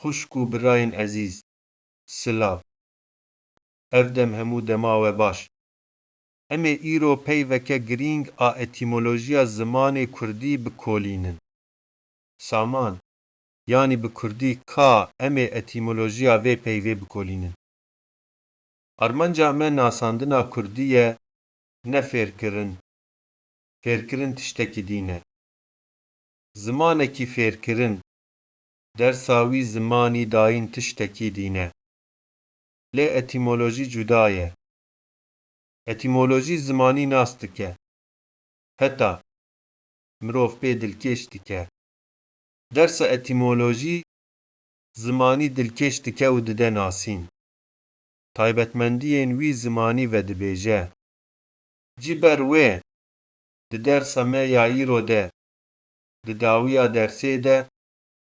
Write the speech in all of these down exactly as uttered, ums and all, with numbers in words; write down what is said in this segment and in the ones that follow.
Xwişk û birayên ezîz, silav. Ev dem hemû dema we baş. Em ê îro peyveke girîng a etîmolojiya zimanê kurdî bikolînin. Saman, yanî bi kurdî ka, em ê etîmolojiya vê peyvê bikolînin. Armanca me nasandina kurdî ye, ne fêrkirin. Fêrkirin tiştekî dîn e. Zimanekî fêrkirin, dersa wî zimanî dayîn tiştekî dîn e. Lê etîmolojî cuda ye. Etîmolojî zimanî nas dike. Heta mirov pê dilkêş dike. Dersa etîmolojî zimanî dilkêş dike û dide nasîn. Taybetmendiyên wî zimanî vedibêje. Ji ber wê, di dersa me ya îro de, di dawiya dersê de,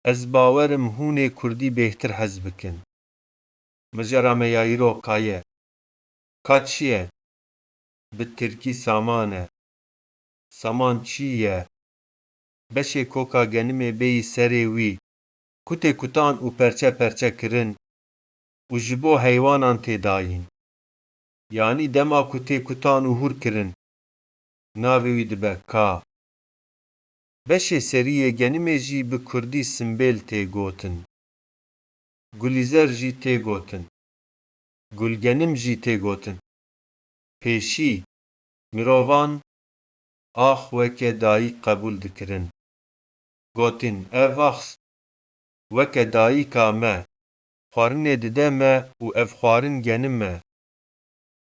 ez bawer im hûn ê kurdî bêhtir hez bikin. Mijara me ya îro ka ye. Ka çi ye? Bi tirkî saman e. Saman çi ye? Beşê koka genimê bêyî serê wî, ku tê kutan û perçe perçe kirin û ji bo heywanan tê dayîn. Yanî dema ku tê kutan û hûr kirin, navê wî dibe ka. Beşê serî yê genimê jî bi kurdî simbêl tê gotin. Gulîzer jî tê gotin. Gulgenim jî tê gotin. Pêşî mirovan ax weke dayîk qebûl dikirin. Gotin, ev ax weke dayîka me, xwarinê dide me û ev xwarin genim e.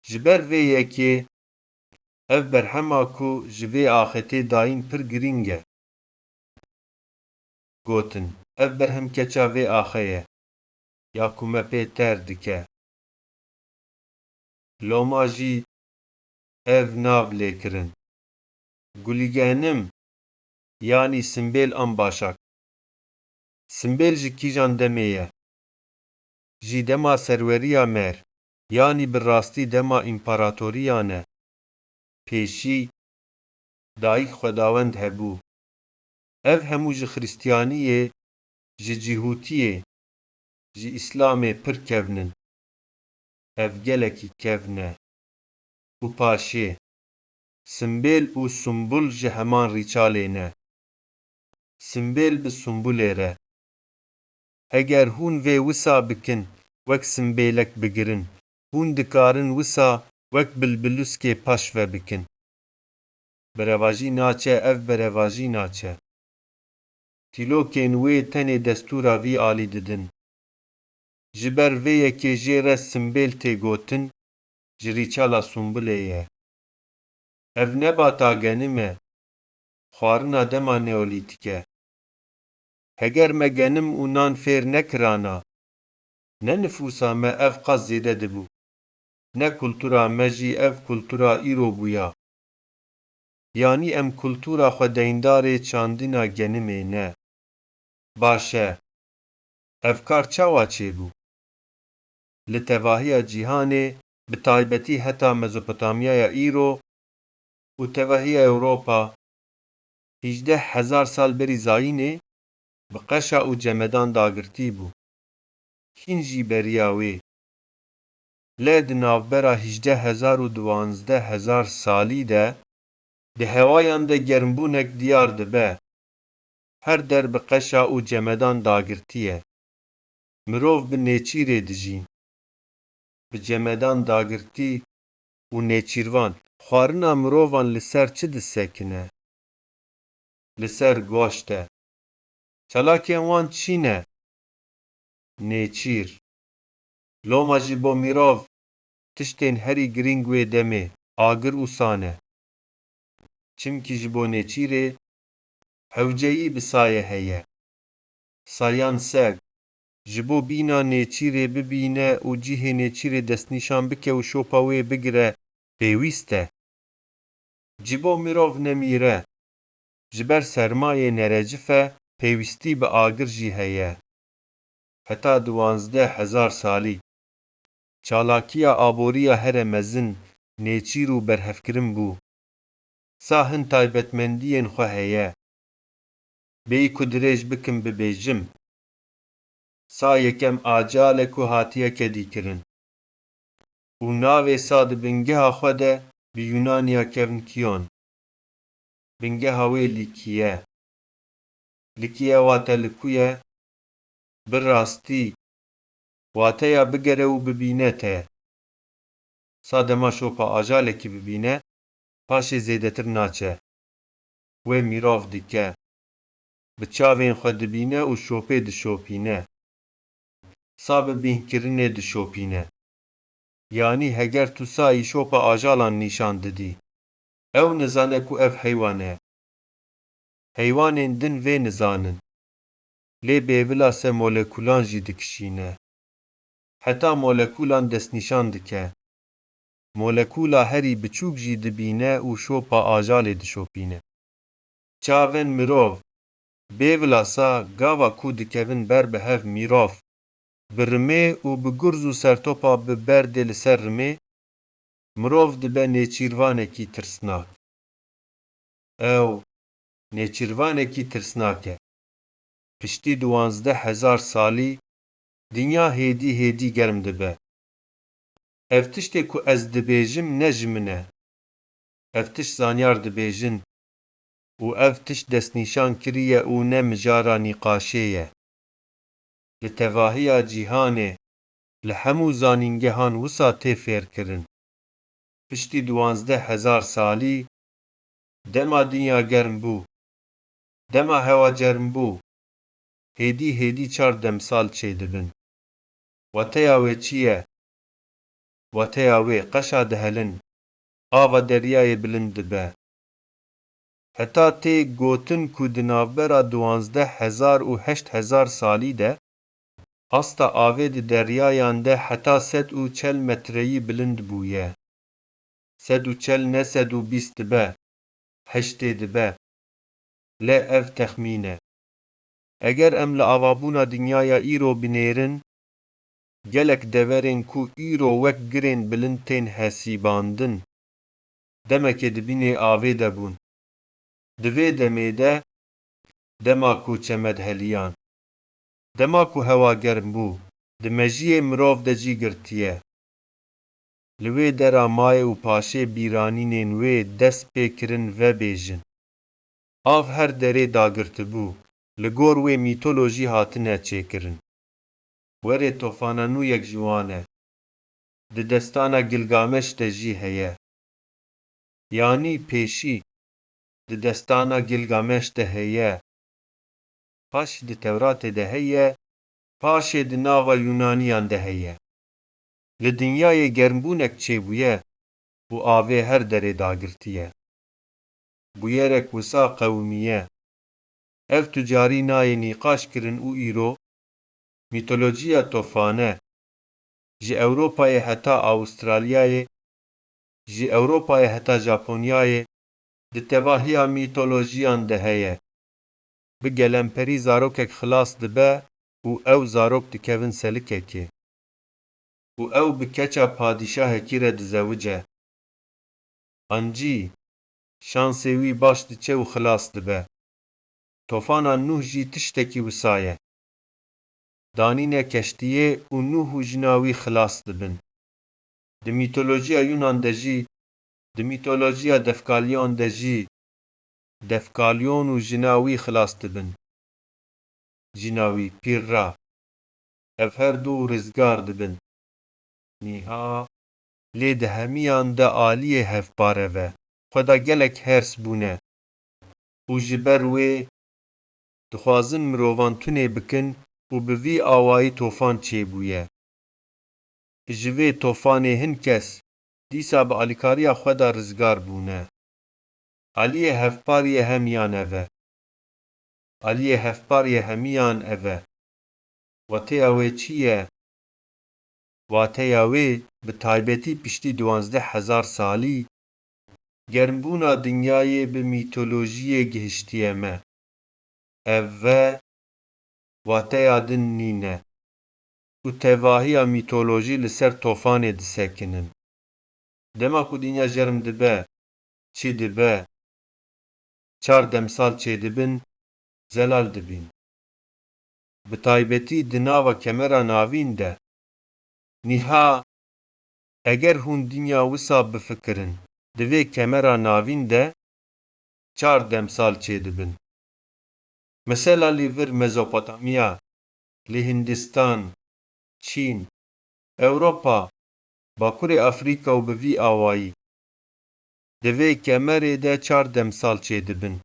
Ji ber vê yekê ev berhema ku ji vê axê tê dayîn pir girîng e. Gotin, ev berhem keça vê axê ye, ya ku me pê ter dike. Loma jî ev nav lê kirin. Gulîgenim, yanî simbêl an başak. Simbêl ji kîjan demê ye? Ji dema serweriya Mer, yanî bi rastî dema împaratoriyan e. Pêşî dayik xwedawend hebû. Ev hemû ji xiristiyaniyê, ji cihûtiyê, ji îslamê pir kevn in. Ev gelekî kevn e. Û paşê, simbêl û sumbul ji heman rîçalê ne. Simbêl bi sumbulê re. Heger hûn vê wisa bikin, wek simbêlek bigirin, hûn dikarin wisa wek bilbiluskê paş ve bikin. Berevajî naçe, ev berevajî naçe. Tîlokên wê tenê destûra vî alî didin. Ji ber vê yekê jê re simbêl tê gotin, ji rîçala sumbulê ye. Ev nebata genim e, xwarina dema neolîtîk e. Heger me genim û nan fêr nekirana, ne nifûsa me ev qas zêde dibû, ne kultura me jî ev kultura îro bûya. Yanî em kultura xwe deyndarê çandina genimê ne. Baş e. Ev kar çawa çêbû? Li tevahiya cîhanê, bi taybetî heta Mezopotamyaya îro û tevahiya Ewropa, hîjdeh hezar sal berî zayînê, bi qeşa û cemedan dagirtî bû. Hîn jî beriya wê. Lê di navbera hîjdeh hezar û duwazdeh hezar salî de, di hewayan de germbûnek diyar dibe. Her der bi qeşa û cemedan dagirtî ye. Mirov bi nêçîrê dijîn. Bi cemedan dagirtî û nêçîrvan, xwarina mirovan li ser çi disekine? Li ser goşt e. Çalakiyên wan çi ne? Nêçîr. Loma ji bo mirov tiştên herî girîng wê demê agir û sa ne. Çimkî ji bo nêçîrê hewceyî bi sayê heye. Sayan ser, ji bo bîna nêçîrê bibîne û cihê nêçîrê destnîşan bike û şopa wê bigire, pêwîst e. Ji bo mirov nemîre, ji ber sermayê nerecif e, pêwîstî bi agir jî heye. Heta duwazdeh hezar salî, çalakiya aboriya here mezin, nêçîr û berhevkirin bû. Sa hin taybetmendiyên xwe heye. Bêyî ku dirêj bikim bibêjim. Sa yekem acal e ku hatiye kedîkirin û navê sa di bingeha xwe de bi Yunaniya kevn Kiyon. Bingeha wê Lîkiye. Lîkiye wate li ku ye? Bi rastî, wateya bigere û bibîne te. Sa dema şopa ajalekî bibîne, paşê zêdetir naçe. Wê mîrov dike. Bi çavên xwe dibîne û şopê dişopîne. Sa bi bînkirinê dişopîne. Yanî heger tu sa îşopa ajalan nîşan didî, ew nizane ku ev heywan e. Heywanên din vê nizanin. Lê bêvila se molekulan jî dikişîne. Heta molekulan destnîşan dike. Molekula herî biçûk jî dibîne û şopa ajalê dişopîne. Çavên mirov, bêvila sa gava ku dikevin ber bi hev mîrov, bi rimê û bi gurz û sertopa bi berdê li ser rimê, mirov dibe nêçîrvanekî tirsnak. Ew nêçîrvanekî tirsnak e. Piştî duwazdeh hezar salî dinya hêdî hêdî germ dibe. Ev tiştê ku ez dibêjim ne ji min e. Ev tişt zanyar dibêjin û ev tişt destnîşan kiriye û ne mijara nîqaşê ye. Li tevahiya cîhanê li hemû zanîngehan wisa tê fêrkirin. Piştî duwazdeh hezar salî, dema dinya germ bû, dema hewa germ bû, hêdî hêdî çar demsal çêdibin. Wateya wê çi ye? Wateya wê qeşa dihelin, ava deryayê bilind dibe. Heta tê gotin ku di navbera duwazdeh hezar û heşt hezar salî de asta avê di deryayan de heta sed û çel metreyî bilind bûye. Sed û çel ne sed û bîst dibe, heştê dibe. Lê ev texmîn e. Eger em li avabûna dinyaya îro binêrin, gelek deverên ku îro wek girên bilind tên hesîbandin, demekê di bînê avê de bûn. Di vê demê de, dema ku çeme diheliyan, dema ku hewa germ bû, di mejiyê mirov de cî girtiye. Li wê dera mayê û paşê bîranînên wê dest pê kirin vebêjin. Av her derê dagirtibû, li gor wê mîtolojî hatine çêkirin. Werê tofana nû yek ji wan e. Di destana Gilgameş de jî heye. Yanî pêşî di destana Gilgameş de heye. Paşî di Tewratê de heye, paşê di nava Yûnaniyan de heye. Li dinyayê germbûnek çêbûye û avê her derê dagirtiye. Bûyerek wisa qewimiye. Ev tu carî nayê nîqaş kirin û îro, mîtolojiya tofane, ji Ewropayê heta Awustralyayê, ji Ewropayê heta Japonyayê, di tevahiya mîtolojiyan de heye. Bi gelemperî zarokek xilas dibe û ew zarok dikevin selikekê. Û ew bi keça padîşahekî re dizewice. Ancî, şansê wî baş diçe û xilas dibe. Tofana Nûh jî tiştekî wisa ye. Danîne keştiyê û Nûh û jina wî xilas dibin. Di mîtolojiya Yûnan de jî, di mîtolojiya Defkalyon de jî, Defkalyon û jina wî xilas dibin. Jina wî pîr ra. Ev her du rizgar dibin. Nîha, lê di hemiyan de aliyê hevpar ev e. Xweda gelek hers bûne. Û ji ber wê dixwazin mirovan tunê bikin û bi vî awayî tofan çêbûye. Ji vê tofanê hin kes dîsa bi alîkariya xwe de rizgar bûne. Aliyê hevpar yê hemiyan ev e. Aliyê hevpar yê hemiyan ev e. Wateya wê çi ye? Wateya wê, bi taybetî piştî duwazdeh hezar salî, germbûna dinyayê bi mîtolojiyê gihiştiye me. Ev ve wateya din nîne û tevahiya mîtolojî li ser tofanê disekinin. Dema ku dinya jerm dibe, çi dibe, çar demsal çêdibin, zelal dibîn. bi taybetî di nava kemera navîn de. Niha, eger hûn dinya wisa bifikirin, di vê kemera navîn de çar demsal çêdibin. Mesela li vir Mezopotamya, li Hindistan, Çîn, Ewropa, Bakurê Afrîka û bi vî awayî. Di vê kemerê de çar demsal çêdibin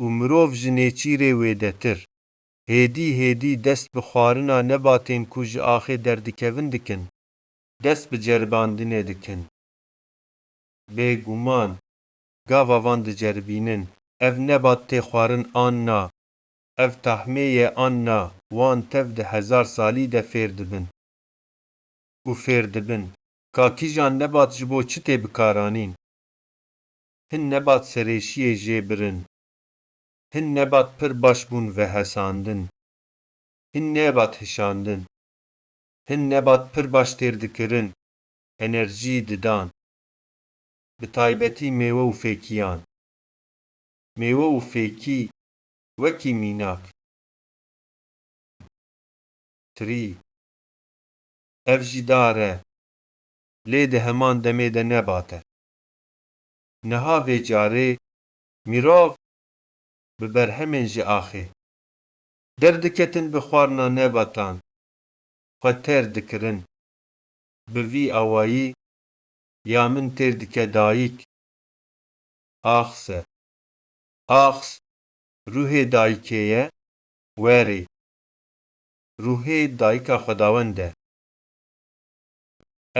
û mirov ji nêçîrê wêdetir. Hêdî hêdî dest bi xwarina nebatên ku ji axê derdikevin dikin, dest bi ceribandinê dikin. Bêguman, gava van diceribînin, ev nebat tê xwarin an na, ev tahmê ye an na, wan tev di hezar salî de fêr dibin. Û fêr dibin, ka kîjan nebat ji bo çi tê bikaranîn. Hin nebat serêşiyê jê birin. Hin nebat pir baş bûn vehesandin. Hin nebat hişandin. Hin nebat pir baş têr dikirin, enerjî didan. Bi taybetî mêwe û fêkiyan. Mêwe û fêkî wekî mînak. Tirî. Ev jî dar e. Lê di heman demê de nebat e. Niha vê carê mirov bi berhemên ji axê derdiketin bi xwarina nebatan xwe têr dikirin. Bi vî awayî ya min têr dike dayik. Ax se. Ax ruhê dayikê ye, werê. Ruhê dayika xwedawend e.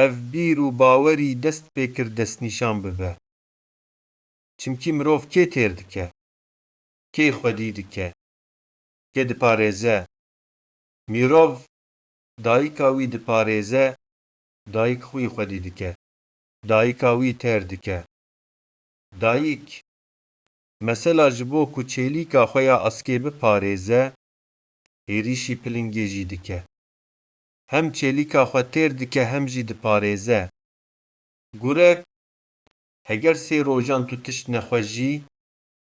Ev bîr û bawerî dest pê kir destnîşan bibe. Çimkî mirov kê têr dike? Kê xwedî dike? Kê diparêze? Mirov dayika wî diparêze, dayik xwî xwedî dike. Dayika wî têr dike. Dayik, mesela ji bo ku çêlîka xwe ya eskê biparêze, hêrîşî pilingê jî dike. Hem çêlîka xwe têr dike hem jî diparêze. Gurek, heger sê rojan tu tişt nexwe jî,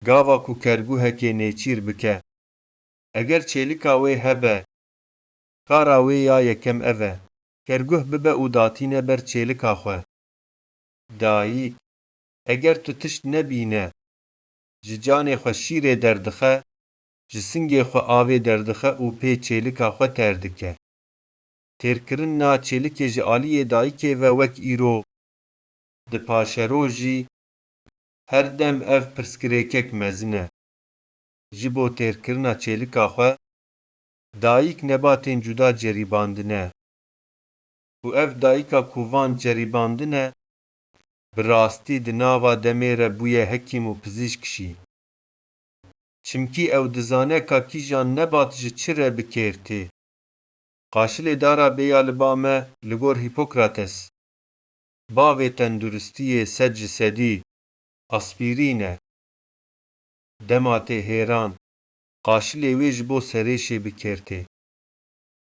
gava ku kerguhekê nêçîr bike. Eger çêlika wê hebe, kara wê ya yekem ev e, kerguh bibe û datîne ber çêlika xwe. Dayik, eger tu tişt nebîne, ji canê xwe şîrê derdixe, ji singê xwe avê derdixe û pê çêlika xwe têr dike. Têrkirina çêlikê ji aliyê dayikê ve wek îro di paşerojî, her dem ev pirsgirêkek mezin e. Ji bo têrkirina çêlika xwe, dayik nebatên cuda ceribandine û ev dayika ku van ceribandine, bi rastî di nava demê re bûye hekîm û pizîşk jî. Çimkî ew dizane ka kîjan nebat ji çi re bi kêr tê. Qaşilê dara bê ya li ba me li gor Hîpokrates, bavê tenduristiyê sed ji sedî, aspîrîn e. Dema tê hêran, qaşilê wê ji bo serêşê bi kêr tê.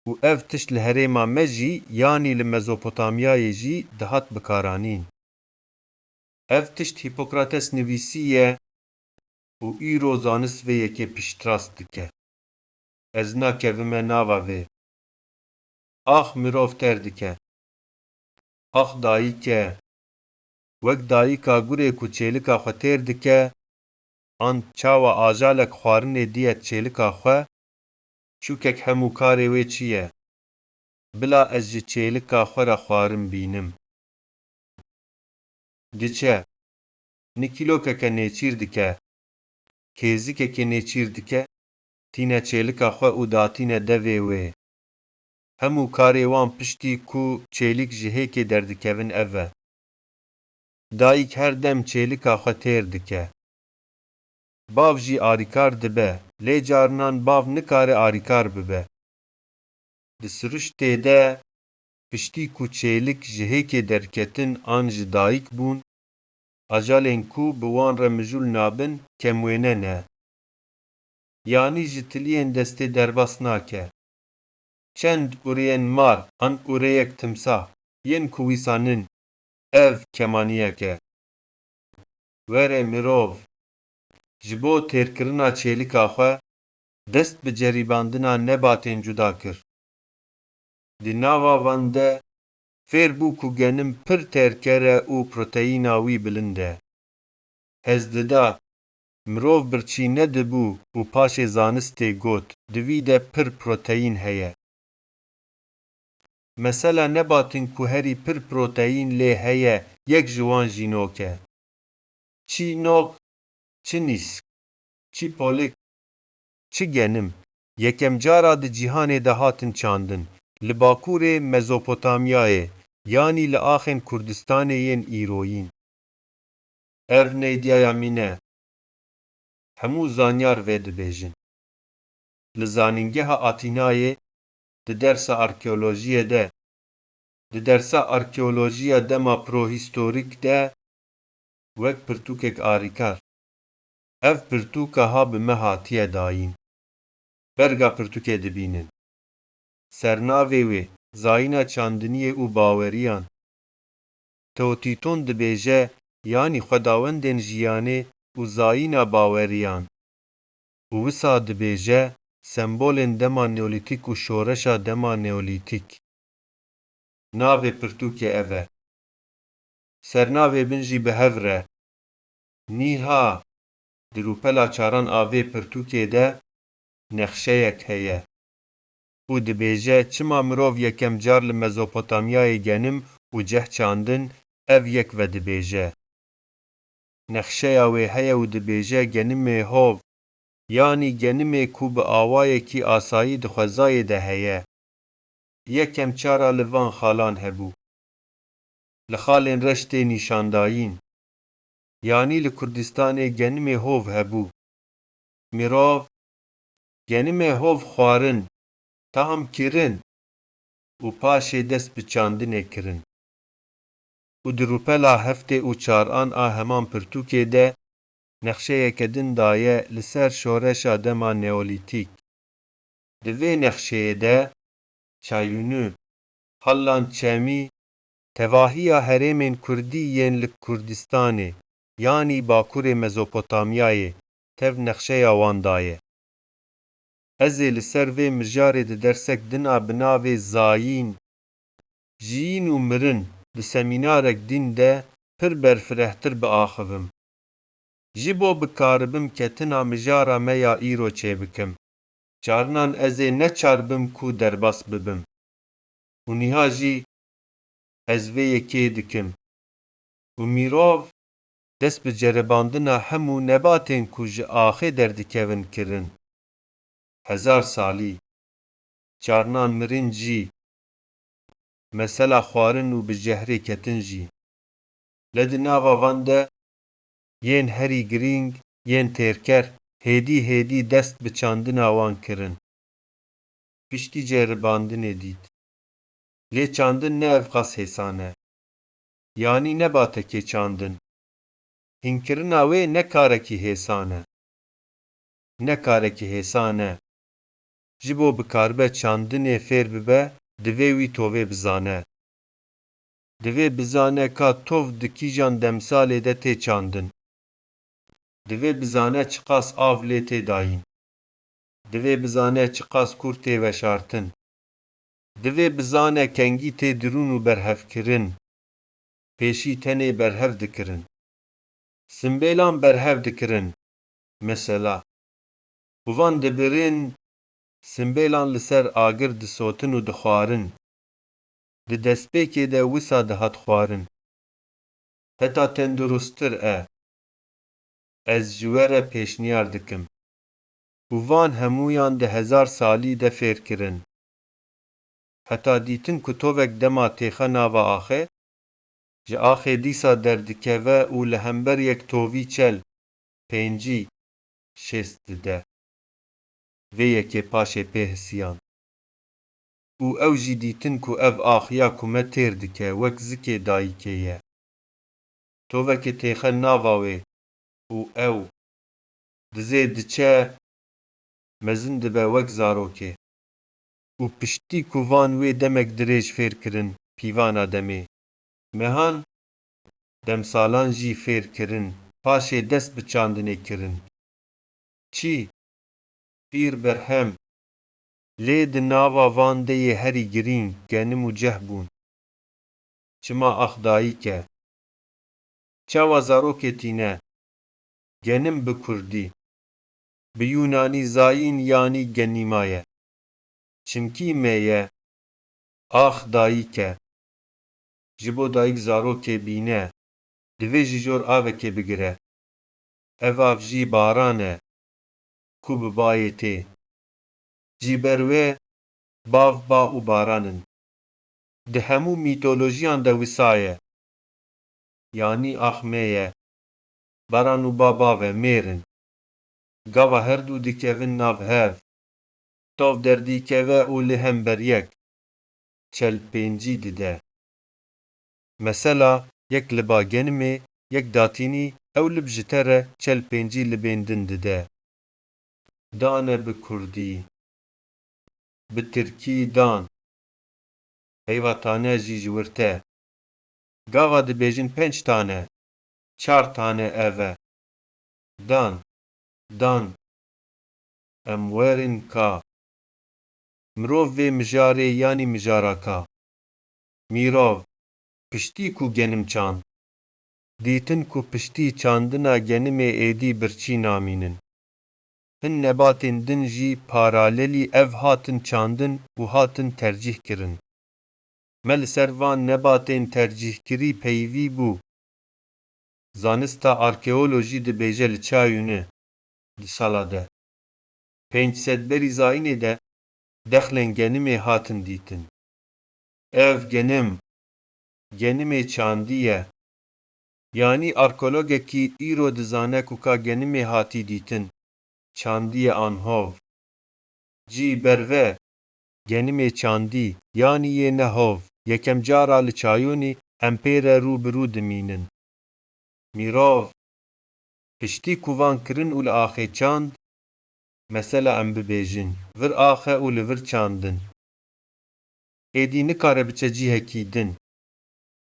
Û ev tişt li herêma me jî, yanî li Mezopotamyayê jî dihat bikaranîn. Ev tişt Hîpokrates nivîsiye û îro zanist vê yekê piştrast dike. Ez nakevime nava vê. Ax mirov têr dike. Ax dayik e. Wek dayika gurê ku çêlika xwe têr dike, an çawa ajalek xwarinê diye çêlika xwe, çûkek hemû karê wê çi ye? Bila ez ji çêlika xwe re xwarin bînim. Diçe, nikîlokeke nêçîr dike, kêzikekê nêçîr dike, tîne çêlika xwe û datîne devê wê. Hemû karê wan piştî ku çêlik ji hêkê derdikevin ev e. Dayik her dem çêlika xwe têr dike. Bav jî arîkar dibe, lê carinan bav nikare arîkar bibe. Di siruştê de, piştî ku çêlik ji hêkê derketin an ji dayik bûn, ajalên ku bi wan re mijûl nabin, kemwêne ne. Yanî ji tiliyên destê derbas nake. Çend ureyên mar an ureyek timsah yên ku wisa nin, ev kemaniyek e. Were mirov, ji bo têrkirina çêlika xwe, dest bi ceribandina nebatên cuda kir. Di nava van de fêr bû ku genim pir terker e û proteîna wî bilind e. Hez dida, mirov birçî nedibû û paşê zanistê got, di vî de pir proteîn heye. Mesela nebatên ku herî pir proteîn lê heye, yek ji wan jî nok e. Çi nok, çi nîsk, çi polik, çi genim, yekem cara di cîhanê de hatin çandin, li Bakurê Mezopotamyayê, yanî li axên Kurdistanê yên îroyîn. Ev ne îdiaya min e. Hemû zanyar vê dibêjin. Li Zanîngeha Atînayê di dersa arkeolojiyê de, di dersa arkeolojiya dema prohîstorîk de wek pirtûkek arîkar. Ev pirtûka ha bi me hatiye dayîn. Berga pirtûkê dibînin. Sernavê wê, Zayîna çandiniyê û baweriyan. Teotîton dibêje, yanî xwedawendên jiyanê û zayîna baweriyan. Û wisa dibêje, sembolên dema neolîtîk û şoreşa dema neolîtîk. Navê pirtûkê ev e. Sernavê bin jî bi hev re. Nîha, di rûpela çaran a vê pirtûkê de nexşeyek heye û dibêje, çima mirov yekem car li Mezopotamyayê genim û ceh çandin, ev yek vedibêje. Nexşeya wê heye û dibêje, genimê hov, yanî genimê ku bi awayekî asayî di xwezayê de heye, yekem cara li van xalan hebû. Li xalên reş tê nîşandayîn. Yanî li Kurdistanê genimê hov hebû. Mirov genimê hov xwarin, tam kirin û paşê dest bi çandinê kirin. Û di rûpela heftê û çaran a heman pirtûkê de nexşeyeke din daye li ser şoreşa dema neolîtîk. Di vê nexşeyê de Çayûnû, Hallan Çemî, tevahiya herêmên kurdî yên li Kurdistanê, yanî Bakurê Mezopotamyayê, tev nexşeya wan daye. Ez ê li ser vê mijarê di dersek din a bi navê Zayîn, Jiyîn û Mirin di semînarek din de pir berfirehtir biaxivim. Ji bo bikaribim ketina mijara me ya îro çêbikim, carinan ez ê neçar bim ku derbas bibim. Û niha jî ez vê yekê dikim. Û mirov dest bi cerebandina hemû nebatên ku ji axê derdikevin kirin. Hezar salî, carinan mirin jî, mesela xwarin û bi cehrê ketin jî. Lê di nava van de yên herî girîng, yên têrker, hêdî hêdî dest bi çandina wan kirin. Piştî ceribandinê dît. Lê çandin ne evqas hêsan e. Yanî nebatekê çandin. Hînkirina wê ne karekî hêsan e. Ne karekî hêsan e. Ji bo bikaribe çandinê fêr bibe, divê wî tovê bizane. Divê bizane ka tov di kîjan demsalê de tê çandin. Divê bizane çiqas av lê tê dayîn. Divê bizane çiqas kûr tê veşartin. Divê bizane kengî tê dirûn û berhevkirin. Pêşî tenê berhev dikirin. Simbêlan berhev dikirin. Mesela, û van dibirin, simbêlan li ser agir disotin û dixwarin. Di destpêkê de wisa dihat xwarin. Heta tendurustir e. Ez ji we re pêşniyar dikim. Û van hemûyan di hezar salî de fêr kirin. Heta dîtin ku tovek dema têxe nava axê, ji axê dîsa derdikeve û li hember yek tovî çel, pêncî, şêst dide. Vê yekê paşê pê hisiyan. Û ew jî dîtin ku ev ax ya ku me têr dike, wek zikê dayikê ye. Tovekê têxe nava wê û ew dizê diçe, mezin dibe wek zarokê. Û piştî ku van wê demek dirêj fêr kirin, pîvana demê, mehan, demsalan jî fêr kirin, paşê dest bi çandinê kirin. Çi? Pîr Berhem, lê di nava van de yê herî girîng genim û ceh bûn. Çima ax dayik e? Çawa zarokê tîne? Genim bi kurdî, bi yûnanî zayîn yanî genîma ye. Çimkî me ye, ax dayik e. Ji bo dayik zarokê bîne, divê ji jor avekê bigire. Ev av jî baran e, ku bi bayê tê. Ji ber wê bav ba û baran in. Di hemû mîtolojiyan de wisa ye. Yanî ax me ye. Baran û ba bav e, mêr in. Gava her du dikevin nav hev. Tov derdikeve û li hember yek çel pêncî dide. Mesela, yek liba genimê, yek datînî, ew lib ji te re çel pêncî libên din dide. Dan e bi kurdî. Bi tirkî dan. Heyva tane jî ji wir te. Gava dibêjin pênc tane, çar tane ev e. Dan, dan. Em werin ka. Mirov vê mijarê yanî mijara ka. Mîrov, piştî ku genim çand, dîtin ku piştî çandina genimê êdî birçî namînin. Hin nebatên din jî paralelî ev hatin çandin û hatin tercîh kirin. Me li ser van nebatên tercîhkirî peyvî bû. Zanista arkeolojî dibêje li Çayûnê di sala de, pênc sed berî zayînê de dexlên genimê hatin dîtin. Ev genim, genimê çandî ye. Yanî arkeologekî îro dizane ku ka genimê hatî dîtin, çandiye an hov. Cî berve, genimê çandî, yanî yê ne hov, yekem cara li Çayûnê em pê re rû bi rû dimînin. Mîrov, piştî ku van kirin û li axê çand, mesela em bibêjin, vir ax e û li vir çandin. Êdî nikare biçe cihekî din.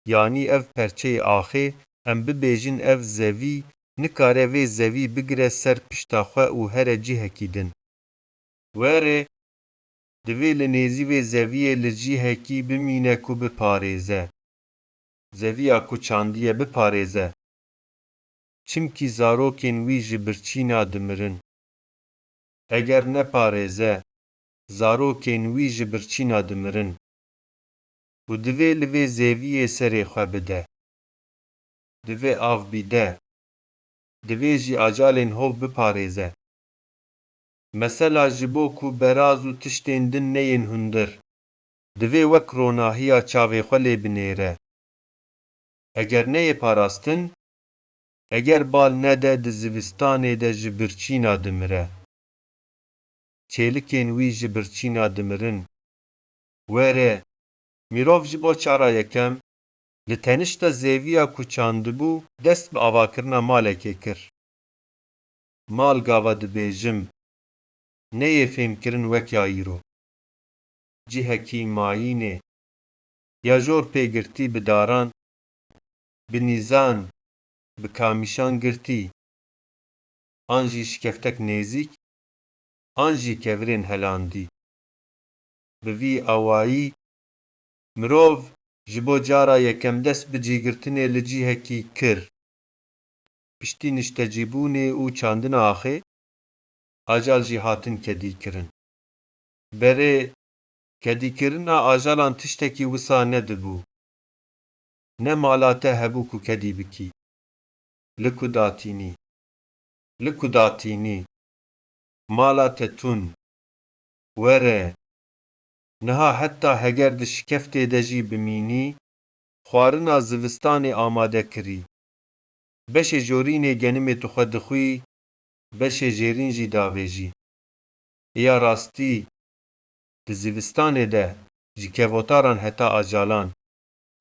Yanî ev perçeyê axê, em bibêjin ev zevî, nikare vê zevî bigire ser pişta xwe û here cihekî din. Were, divê li nêzî vê zeviyê li cihekî bimîne ku biparêze. Zeviya ku çandiye biparêze. Çimkî zarokên wî ji birçîna dimirin. Eger neparêze, zarokên wî ji birçîna dimirin. Û divê li vê zeviyê serê xwe bide. Divê av bîde. Divê jî acalên hov biparêze. Mesela ji bo ku beraz û tiştên din neyên hundir, divê wek ronahiya çavê xwe lê binêre. Eger neyê parastin, eger bal nede di zivistanê de ji birçîna dimire. Çêlikên wî ji birçîna dimirin. Were, mirov ji bo cara yekem, li tenişta zêviya ku çandibû, dest bi avakirina malekê kir. Mal gava dibêjim, neyê fêmkirin wek ya îro. Cihekî mayînê, ya jor pê girtî bi daran, bi nîzan, bi kamîşan girtî, an jî şikeftek nêzîk, an jî kevirên helandî. Bi vî awayî, mirov ji bo cara yekem dest bi cîgirtinê li cihekî kir. Piştî niştecîbûnê û çandina axê, acal jî hatin kedîkirin. Berê kedîkirina ajalan tiştekî wisa nedibû. Ne mala te hebû ku kedî bikî. Li ku datînî. Li ku datînî. Mala te tûn. Were. Niha heta heger di şikeftê de jî bimînî, xwarina zivistanê amade kirî. Beşê jorînê genimê tu xwe dixwî, beşê jêrîn jî davêjî. Ya rastî, di zivistanê de ji kevotaran heta acalan,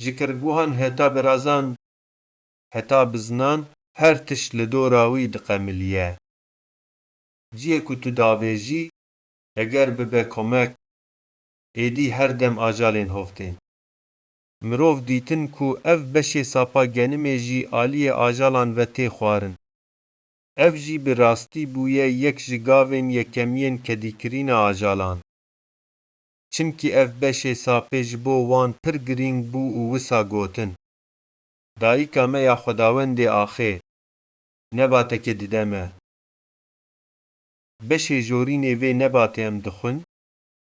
ji kirguhan heta birazan, heta biznan her tişt li dora wî diqemiliye. Cihê ku tu davêjî, heger bibe komek, êdî her dem ajalên hov tên. Mirov dîtin ku ev beşê sapa genimê jî aliyê ajalan ve tê xwarin. Ev jî bi rastî bûye yek ji gavên yekemiyên kedîkirîna ajalan. Çimkî ev beşê sapê ji bo wan pir girîng bû û wisa gotin, Dayika me ya Xwedawendê axê, nebateke dide me. Beşê jorînê vê nebatê em dixwin,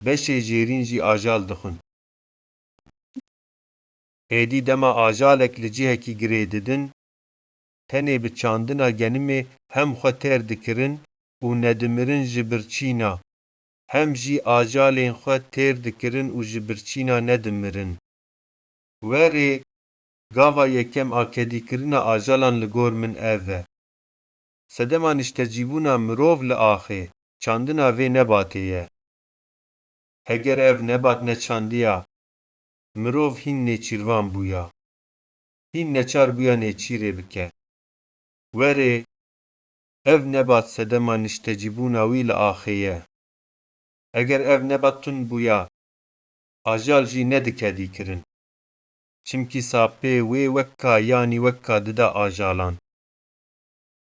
beşê jêrîn jî ajal dixwin. Êdî dema ajalek li cihekî girê didin, tenê bi çandina genimê hem xwe têr dikirin û nedimirin ji birçîna, hem jî ajalên xwe têr dikirin û ji birçîna nedimirin. Werê, gava yekem a kedîkirina ajalan li gor min ev e. Sedema niştecîbûna mirov li axê, çandina vê nebatê ye. Heger ev nebat neçandiya, mirov hîn nêçîrvan bûya. Hîn neçar bûya nêçîrê bike. Werê, ev nebat sedema niştecîbûna wî li axê ye. Eger ev nebat tund bûya, ajal jî nedike dîkirin. Çimkî sapê wê wek ka yanî wek ka dida ajalan.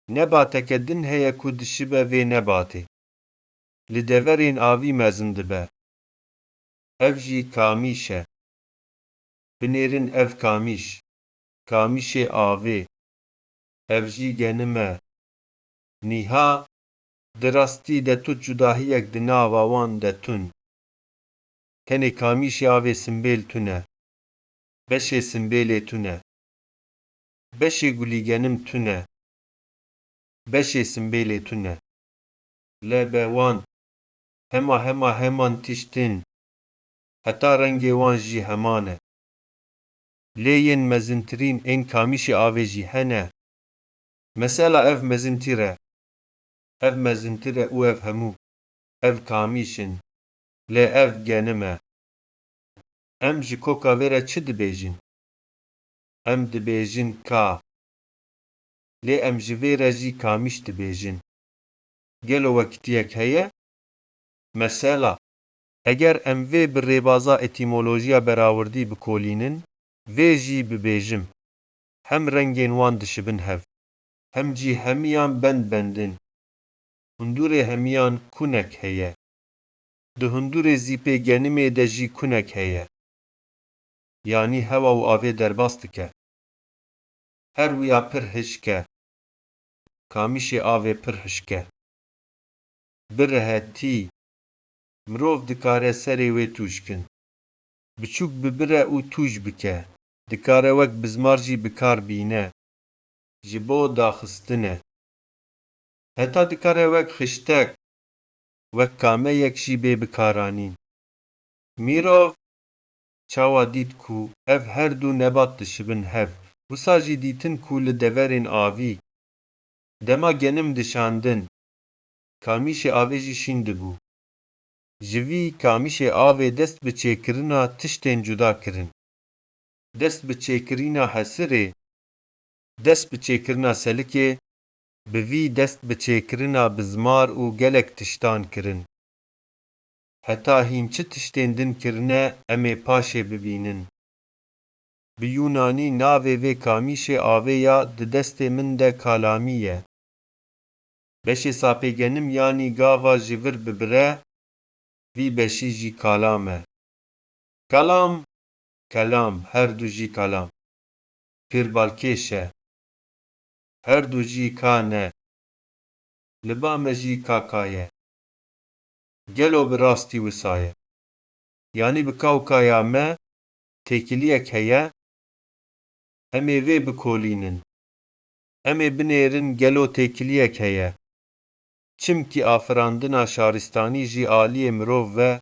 Nebateke din heye ku dişibe vê nebatê. Li deverên avî mezin dibe. Ev jî kamîş e. Binêrin ev kamîş. Kamîşê avê. Ev jî genim e. Niha, di rastî de tu cudahiyek di nava wan de tun. Tenê kamîşê avê simbêl tune. Beşê simbêlê tune. Beşê gulîgenim tune. Beşê simbêlê tune. Lebe wan hema hema heman tiştin. Heta rengê wan jî heman e. Lê yên mezintirîn ên kamîşê avê jî hene. Mesela ev mezintîr e. Ev mezintir e û ev hemû. Ev kamîş in. Lê ev genim e. Em ji koka vê re çi dibêjin? Em dibêjin ka. Lê em ji vê re jî kamîş dibêjin. Gelo wekitiyek heye? Mesela, eger em vê bi rêbaza etîmolojiya berawrdî bikolînin, vê jî bibêjim, hem rengên wan dişibin hev, hem jî hemiyan bend bend in. Hundurê hemiyan kunek heye. Di hundurê zîpê genimê de jî kunek heye. Yanî hewa û avê derbas dike. Her wiya pir hişk e. Kamîşê avê pir hişk e. Bi rehetî mirov dikare serê wê tûj kin. Biçûk bibire û tûj bike. Dikare wek bizmar jî bi kar bîne. Ji bo daxistine. Heta dikare wek xiştek, wek kameyek jî bê bikaranîn. Mîrov çawa dît ku ev her du nebat dişibin hev, wisa jî dîtin ku li deverên avî, dema genim dişandin, kamîşê avê jî şîn dibû. Ji vî kamîşê avê dest bi çêkirina tiştên cuda kirin. Dest bi çêkirina hesirê, dest bi çêkirina selikê, bi vî dest bi çêkirina bizmar û gelek tiştan kirin. Heta hîn çi tiştên din kirine, em ê paşê bibînin. Bi yûnanî navê vê kamîşê avê ya di destê min de kalamî ye. Beşê sapê genim yanî gava ji vir bibire, vî beşî jî kalam e. Kalam, kelam, her du jî kalam. Pêrbalkêş e. Her du jî ka ne. Li ba me jî kaka ye. Gelo bi rastî wisa ye? Yanî bi ka û kaya me têkiliyek heye? Em ê vê bikolînin. Em ê binêrin gelo têkiliyek heye. Çimkî afirandina şaristanî jî aliyê mirov ve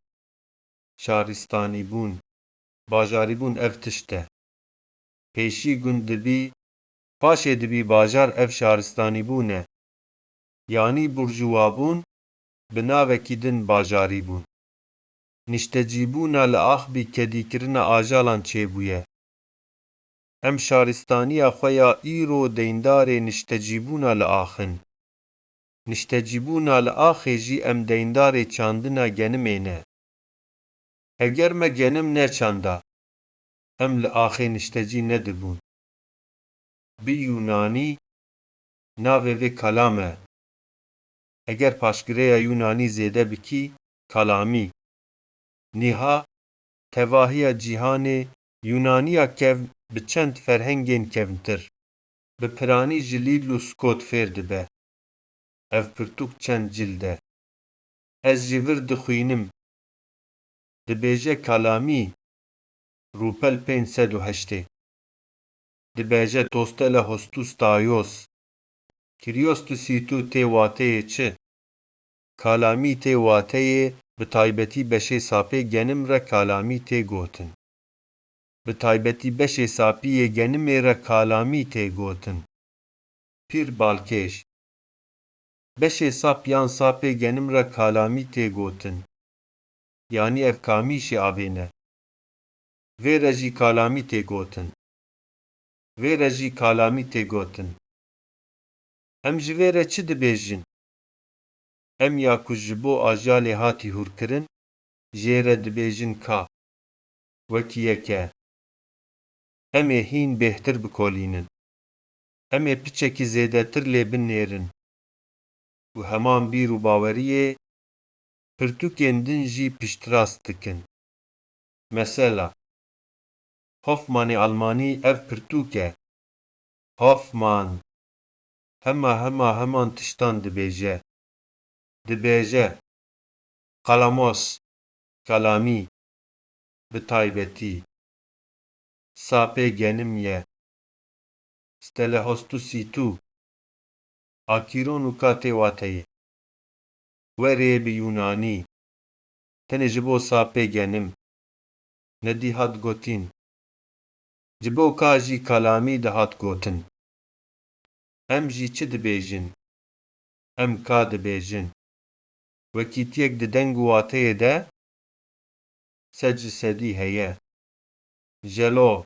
şaristanîbûn, bajarîbûn ev tişt e. Pêşî gund dibî, paşê dibî bajar ev şaristanîbûn e. Yanî burjûwabûn bi navekî din bajarîbûn. Niştecîbûna li ax bi kedîkirina ajalan çêbûye. Em şaristaniya xwe ya îro deyndarê niştecîbûna li ax in. Niştecîbûna li axê jî em deyndarê çandina genimê ne. Heger me genim neçanda, em li axê niştecî nedibûn. Bi yûnanî, navê vê kalam e. Eger paşgireya Yûnanî zêde bikî, kalamî. Niha, tevahiya cîhanê Yûnaniya kevn bi çend ferhengên kevntir, bi piranî ji Liddell û Scott fêr dibe. Ev pirtûk çend cild e. Ez ji vir dixwînim. Dibêje kalamî, rûpel pênc sed û heştê. Dibêje Tostele Hostus Tayos. Kirios tu sîtû tê wateyê çi? Kalamî tê wateyê, bi taybetî beşê sapê genim re kalamî tê gotin. Bi taybetî beşê sapî yê genimê re kalamî tê gotin. Pîr balkêş. Beşê sap yan sapê genim re kalamî tê gotin. Yanî ev kamîşê avê ne. Vê re jî kalamî tê gotin. Vê re jî kalamî tê gotin. Em ji vê re çi dibêjin? Em ya ku ji bo ajalê hatî hûrkirin, jê re dibêjin ka. Wekî yek e. Em ê hîn bêhtir bikolînin. Em ê piçekî zêdetir lê binêrin. Û heman bîr û baweriyê pirtûkên din jî piştrast dikin. Mesela, Hoffmanê Almanî ev pirtûk e. Hoffmann hema hema heman tiştan dibêje. Dibêje, Kalamos, kalamî, bi taybetî, sapê genim ye. Stele hostu sîtû, akîron û katê wateyê. Werê bi Yûnanî, tenê ji bo sapê genim, nedî hat gotîn. Ji bo ka jî kalamî dihat gotin. Em jî çi dibêjin? Em ka dibêjin. Wekîtiyek di deng û wateyê de sed ji sedî heye. Jelo.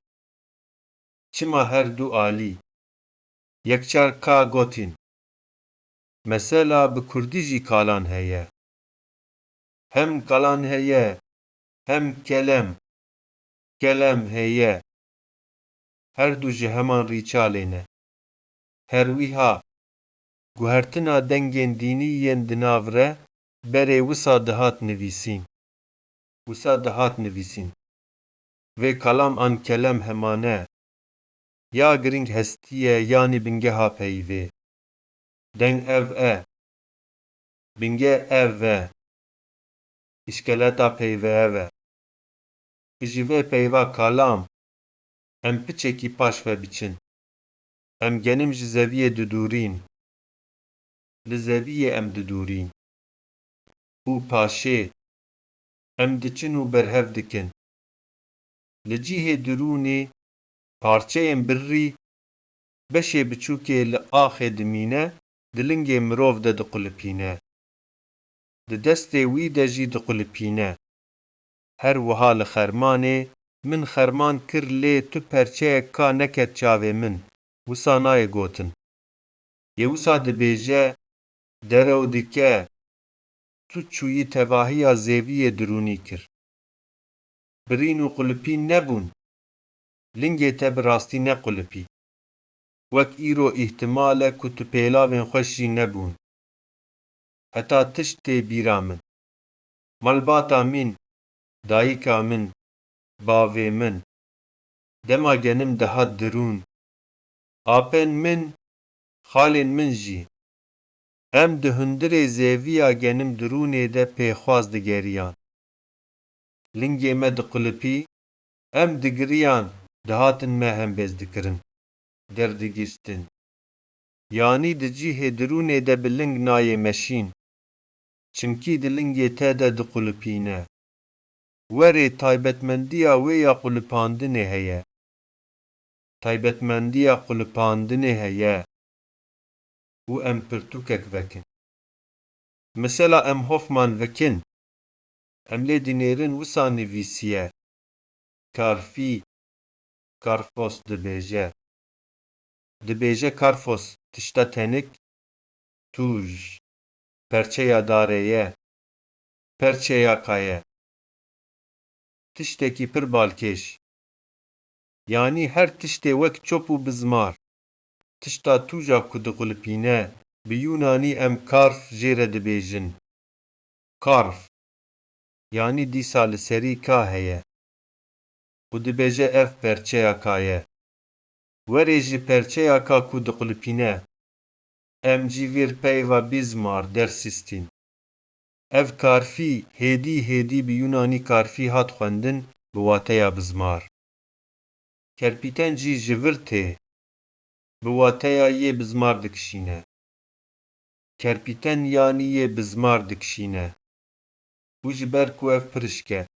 Çima her du alî? Yekcar ka gotin. Mesela bi kurdî jî kalan heye. Hem kalan heye, hem kelem. Kelem heye. Her du ji heman rîçalê ne. Her wiha, guhertina dengên dînî yên di nav re berê wisa dihat nivîsîn. Wisa dihat nivîsîn. Vê kalam an kelem hema ne. Ya girîng hestî ye, yanî bingeha peyvê. Deng ev e. Bingeh ev e. Îşkeleta peyve ev e. Ji vê peyva kalam, em piçekî paş ve biçin. Em genim ji zeviyê didûrîn. Li zeviyê em didûrîn. Û paşê, em diçin û berhev dikin. Li cihê dirûnê, parçeyên birrî, beşê biçûkê li axê dimîne, di lingê mirov de diqulipîne. Di destê wî de jî diqulipîne. Her wiha li xermanê, min xerman kir lê tu perçeyek ka neket çavê min, wisa nayê gotin. Yê wisa dibêje, derew dike, tu çûyî tevahiya zêviyê dirûnî kir. Birîn û qulipîn nebûn. Lingê te bi rastî nequlipî. Wek îro îhtimal e ku tu pêlavên xweş jî nebûn. Heta tişt tê bîra min. Malbata min, dayika min, bavê min. Dema genim dihat dirûn. Apên min, xalên min jî. Em di hundirê zêviya genim dirûnê de pêxwas digeriyan. Lingê me diqulipî, em digiriyan, dihatin me hembêz dikirin, derdigîstin. Yanî di cihê dirûnê de bi ling nayê meşîn. Çimkî di lingê te de diqulipîne. Werê taybetmendiya wê ya qulipandinê heye. Taybetmendiya qulipandinê heye û em pirtûkek vekin. Mesela em Hoffmann vekin. Em lê dinêrin wisa nivîsiye. Karfî, Karfos dibêje. Dibêje Karfos tişta tenik, tûj, perçeya darê ye, perçeya ka ye. Tiştekî pir balkêş. Yanî her tiştê wek çop û bizmar. tişta tûja ku diqulipîne, bi Yûnanî em karf jê re dibêjin. Karf. Yanî dîsa li serî ka heye. Û dibêje ev perçeya ka ye. Werê ji perçeya ka ku diqulipîne. Em jî vîr peyva bizmar dersistîn. Ev karfî hêdî hêdî bi Yûnanî karfî hat xwendin bi wateya bizmar. Kerpîten jî ji vir tê. Bi wateya yê bizmar dikişîne. Kerpîten yanî yê bizmar dikişîne. Û ji ber ku ev pir hişk e,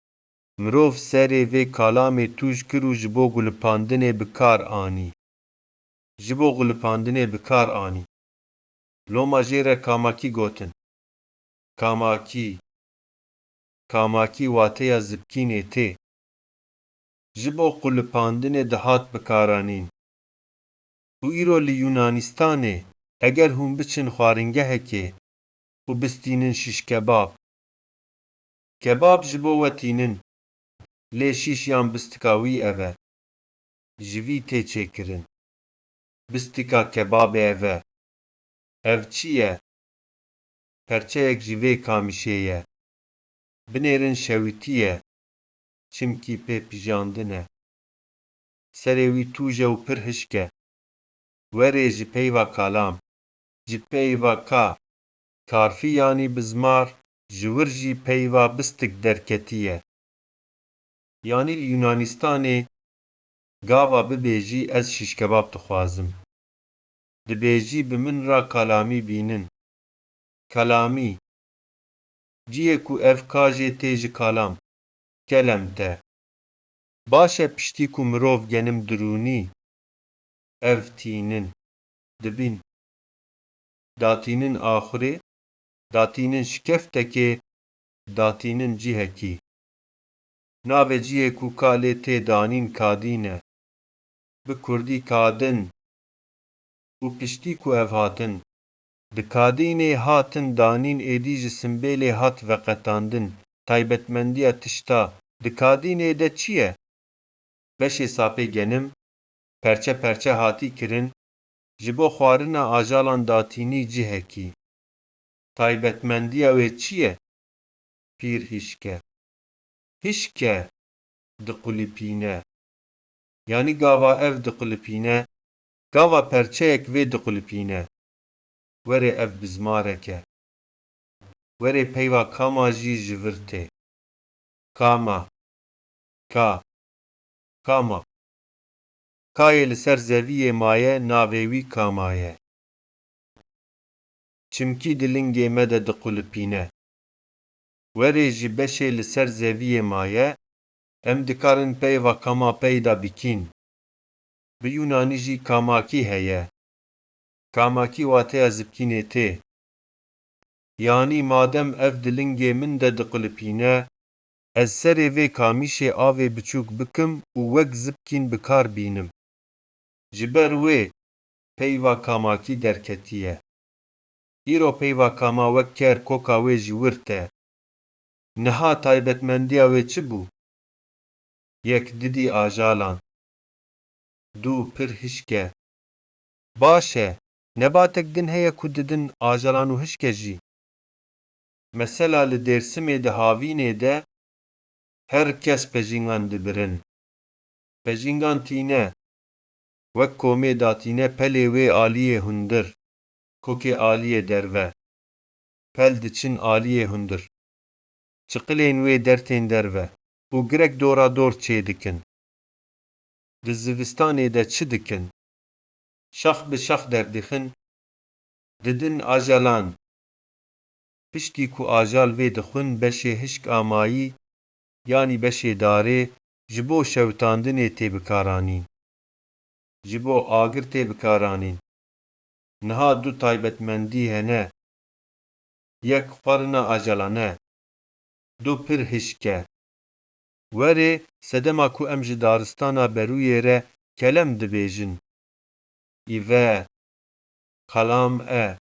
mirov serê vê kalamê tûj kir û ji bo gulipandinê bi kar anî. Ji bo gulipandinê bi kar anî. Loma jê re kamakî gotin. Kamakî. Kamakî wateya zibkînê tê. Ji bo qulipandinê dihat bikaranîn. Û îro li Yûnanistanê, eger hûn biçin xwaringehekê û bistînin şîş kebab. Kebab ji bo we tînin, lê şîş yan bistika wî ev e. Ji vî tê çêkirin. Bistika kebabê ev e. Ev çi ye? Perçeyek ji vê kamîşê ye. Binêrin şewitî ye. Çimkî pê pijandin e. Serê wî tûj e û pir hişk e. Werê ji peyva kalam, ji peyva ka, karfî yanî bizmar, ji wir jî peyva bistik derketiye. Yanî li Yûnanistanê gava bibêjî ez şîş kebab dixwazim. Dibêjî bi min re kalamî bînin. Kalamî. Cihê ku ev ka jê tê ji kalam. Kelem te. Baş e piştî ku mirov genim dirûnî. Ev tînin. Dibîn. Datînin axurê, datînin şikeftekê, datînin cihekî. Navê cihê ku ka lê tê danîn kadîn e. Bi kurdî kadin. Û piştî ku ev hatin, di kadînê hatin danîn êdî ji simbêlê hat veqetandin, taybetmendiya tişta di kadînê de çi ye? Beşê sapê genim, perçe perçe hatî kirin, ji bo xwarina ajalan datînî cihekî. Taybetmendiya wê çi ye? Pîr hişk e. Hişk e, diqulipîne. Yanî gava ev diqulipîne, gava perçeyek vê diqulipîne. Werê ev bizmarek e. Werê peyva kama jî ji vir tê. Kama. Ka. Kama. Kayê li ser zeviyê maye, navê wî kama ye. Çimkî di lingê me de diqulipîne. Werê ji beşê li ser zeviyê maye, em dikarin peyva kama peyda bikîn. Bi yûnanî jî kamakî heye. Kamakî wateya zibkînê tê. Yanî madem ev di lingê min de diqulipîne, ez serê vê kamîşê avê biçûk bikim û wek zibkîn bi kar bînim. Ji ber wê peyva kamakî derketiye. Îro peyva kama wek ker koka wê ji wir te. Niha taybetmendiya wê çi bû? Yek didî ajalan. Du pir hişk e. Baş e, nebatek din heye ku didin ajalan û hişk e jî. Mesela li Dêrsimê di havînê de her kes pejîngan dibirin. Pejîngan tîne, wek komê datîne pelê wê aliyê hundir, kokê aliyê derve. Pel diçin aliyê hundir. Çiqilên wê dertên derve û girek dora dor çêdikin. Di zivistanê de çi dikin? Şax bi şax derdixin, didin ajalan. Piştî ku ajal vê dixwin beşê hişk a mayî, yanî beşê darê, ji bo şewitandinê tê bikaranîn. Ji bo agir tê bikaranîn. Niha du taybetmendî hene. Yek xwarina ajalan e. Du pir hişk e. Werê, sedema ku em ji daristana berûyê re kelem dibêjin. Îve. Kalam e.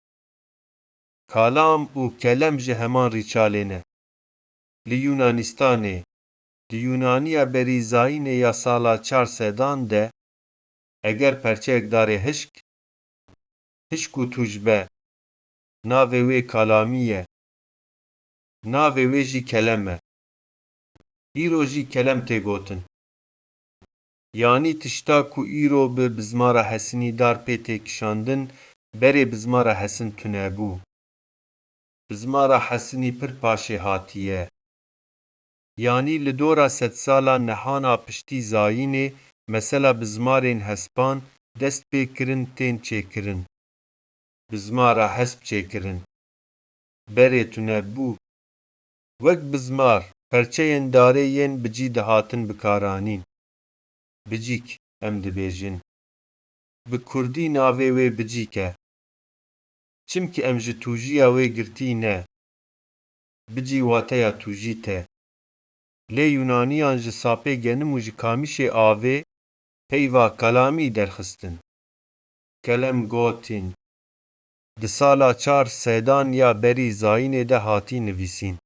Kalam û kelem ji heman rîçalê ne. Li Yûnanistanê, di Yûnaniya berî zayînê ya sala çar sedan de, eger perçeyek darê hişk, Hişk û tûj be. Navê wê kalamî ye. Navê wê jî kelem e. Îro jî kelem tê gotin. Yanî tişta ku îro bi bizmara hesinî dar pê tê kişandin, berê bizmara hesin tune bû. Bizmara hesinî pir paşê hatiye. Yanî li dora sedsala nehana piştî zayînê mesela bizmarên hespan dest pê kirin tên çêkirin. Bizmara hesp çêkirin. Berê tune bû. Wek bizmar, perçeyên darê yên bicî dihatin bikaranîn. Bicîk, em dibêjin. Bi kurdî navê wê bicîk e. Çimkî em ji tûjiya wê girtî ne. Bicî wateya tûjî te. Lê Yûnaniyan ji sapê genim û ji kamîşê avê peyva kalamî derxistin. Kelem gotin. Di sala çar sedan ya berî zayînê de hatî nivîsîn.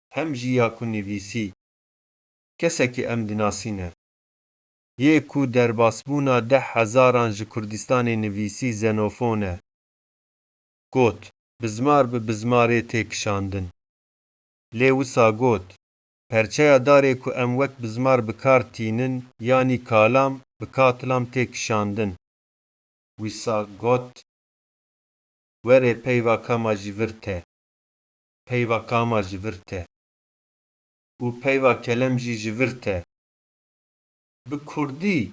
Hem jî ya ku nivîsî, kesekî em dinasîne. Yê ku derbasbûna deh hezaran ji Kurdistanê nivîsî Xenofon e. Got, bizmar bi bizmarê tê kişandin. Lê wisa got, perçeya darê ku em wek bizmar bi kar tînin, yanî kalam, bi katlam tê kişandin. Wisa got, werê peyva kama ji vir te. Peyva kama ji vir te. Û peyva kelem jî ji vir te. Bi kurdî,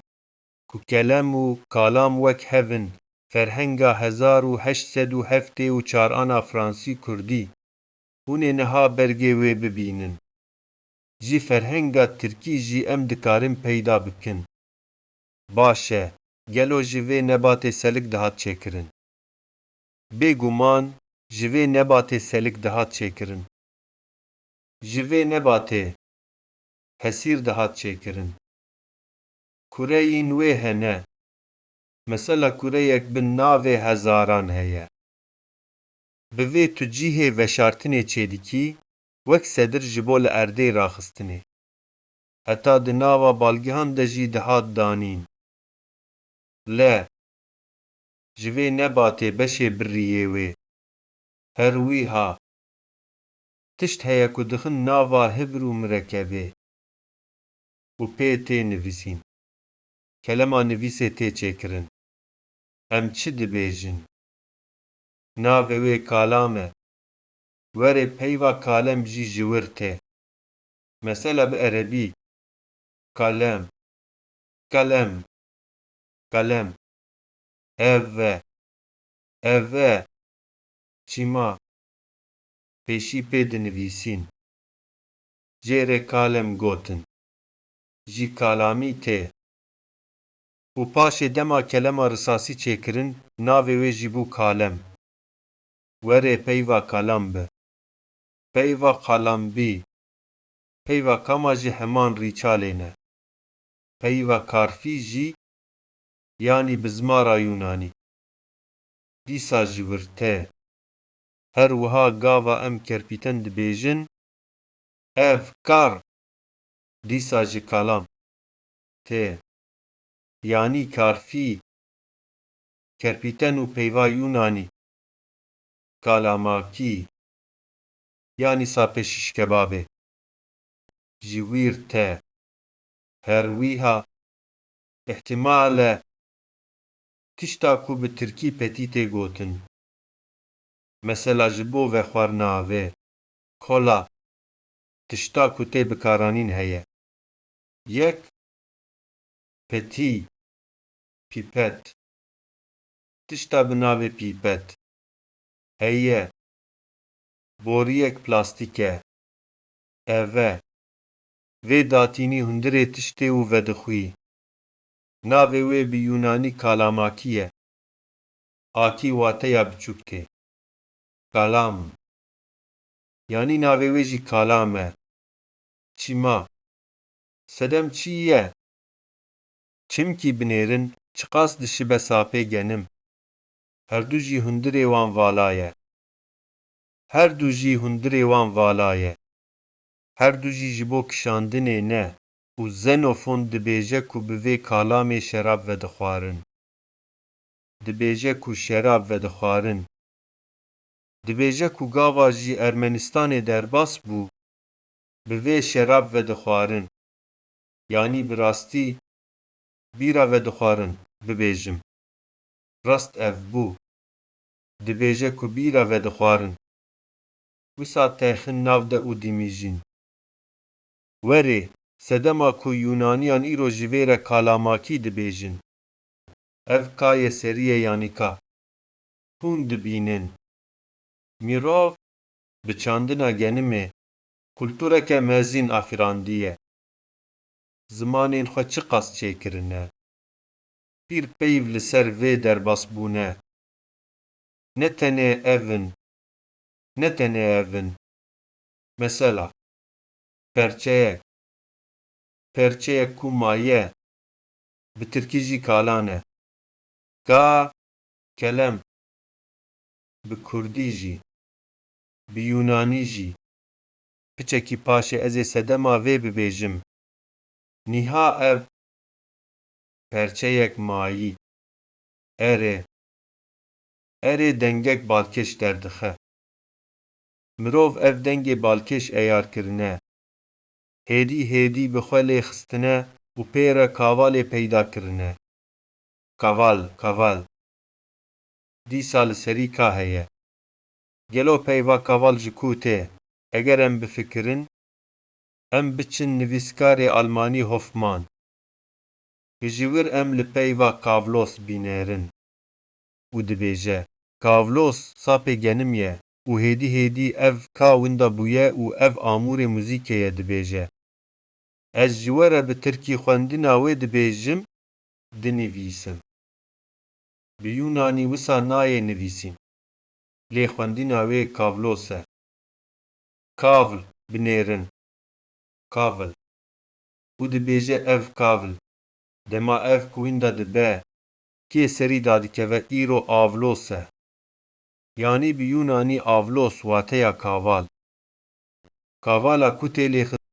ku kelem û kalam wek hev in, ferhenga hezar û heşt sed û heftê û çar ana fransî kurdî, hûn ê niha bergê wê bibînin. Ji ferhenga tirkî jî em dikarin peyda bikin. Baş e, gelo ji vê nebatê selik dihat çêkirin? Bêguman ji vê nebatê selik dihat çêkirin. Ji vê nebatê hesîr dihat çêkirin. Kureyên wê hene. Mesela kureyek bi navê hezaran heye. Bi vê tu cihê veşartinê çêdikî, wek sedir ji bo li erdê raxistinê. Heta di nava balgihan de jî dihat danîn. Le, ji vê nebatê beşê birrî yê wê. Her wiha, tişt heye ku dixin nava hibir û mirekebê û pê tê nivîsîn. Kelema nivîsê tê çêkirin. Em çi dibêjin? Navê wê kalam e. Werê peyva kalem jî ji wir tê. Mesela bi erebî. Kalem. Kalem. Kalem. Ev e. Ev e. Çima? Pêşî pê dinivîsîn. Jê re kalem gotin. Jî kalamî tê. Û paşê dema kelema risasî çêkirin, navê wê jî bû kalem. Werê peyva kalam bi. Peyva kalam bî. Peyva kama jî heman rîçalê ne. Peyva karfî jî, yanî bizmara Yûnanî. Dîsa ji wir te. Her wiha gava em kerpîten dibêjin, ev kar, dîsa ji kalam tê. Yanî karfî, kerpîten û peyva Yûnanî, kalamakî, yanî sapê şîş kebabê, ji wir te. Her wiha, îhtîmal e, tişta ku bi tirkî petî tê gotin. Mesela ji bo vexwarina avê, kola, tişta ku tê bikaranîn heye. Yek, petî, pîpet. Tişta bi navê pîpet heye. Boriyek plastîk e. Ev e. Vê datînî hundirê tiştê û vedixwî. Navê wê bi yûnanî kalamakî ye. Akî wateya biçûk tê. Kalam. Yanî navê wê jî kalam e. Çima? Sedem çi ye? Çimkî binêrin çiqas dişibe sapê genim. Herdu jî hundirê wan vala ye. Herdu jî hundirê wan vala ye. Herdu jî ji bo kişandinê ne û Xenofon dibêje ku bi vê kalamê şerab vedixwarin. dibêje ku şerab vedixwarin. Dibêje ku gava ji Ermenistanê derbas bû, bi vê şerab vedixwarin. Yanî bi rastî bîra vedixwarin, bibêjim. Rast ev bû. Dibêje ku bîra vedixwarin. Wisa texin nav de û dimîjin. Werê, sedema ku Yûnaniyan îro ji vê re kalamakî dibêjin. Ev ka ye serî ye yanî ka? Hûn dibînin. Mirov bi çandina genimê kultureke mezin afirandiye. Zimanên xwe çiqas çêkirine. Pîr peyv li ser vê derbas bûne. Ne tenê ev in, ne tenê ev in. Mesela, perçeyek. Perçeyek ku maye, bi tirkî jî kalan e. Ka, kelem. Bi kurdî jî, bi yûnanî jî. Piçekî paşê ez ê sedema vê bibêjim. Niha ev perçeyek mayî. Erê. Erê dengek balkêş derdixe. Mirov ev dengê balkêş eyar kirine. Hêdî hêdî bi xwe lê xistine û pê re kavalê peyda kirine. Kaval, kaval. Dîsa li serî ka heye. Gelo peyva kaval ji ku tê? Eger em bifikirin, em biçin nivîskarê almanî Hoffmann. Ji wir em li peyva Kavlos bînerin û dibêje, Kavlos sapê genim ye û hêdî hêdî ev ka winda bûye û ev amûrê muzîkê ye, dibêje. Ez ji we re bi tirkî xwendina wê dibêjim, dinivîsim. Bi yûnanî wisa nayê nivîsîn. Lê xwendina wê Kavlos e. Kavl, binêrin. Kavl. Û dibêje ev kavl. Dema ev ku winda dibe, kê serî dadikeve îro Avlos e. Yanî bi yûnanî Avlos wateya kaval. Kavala ku tê lê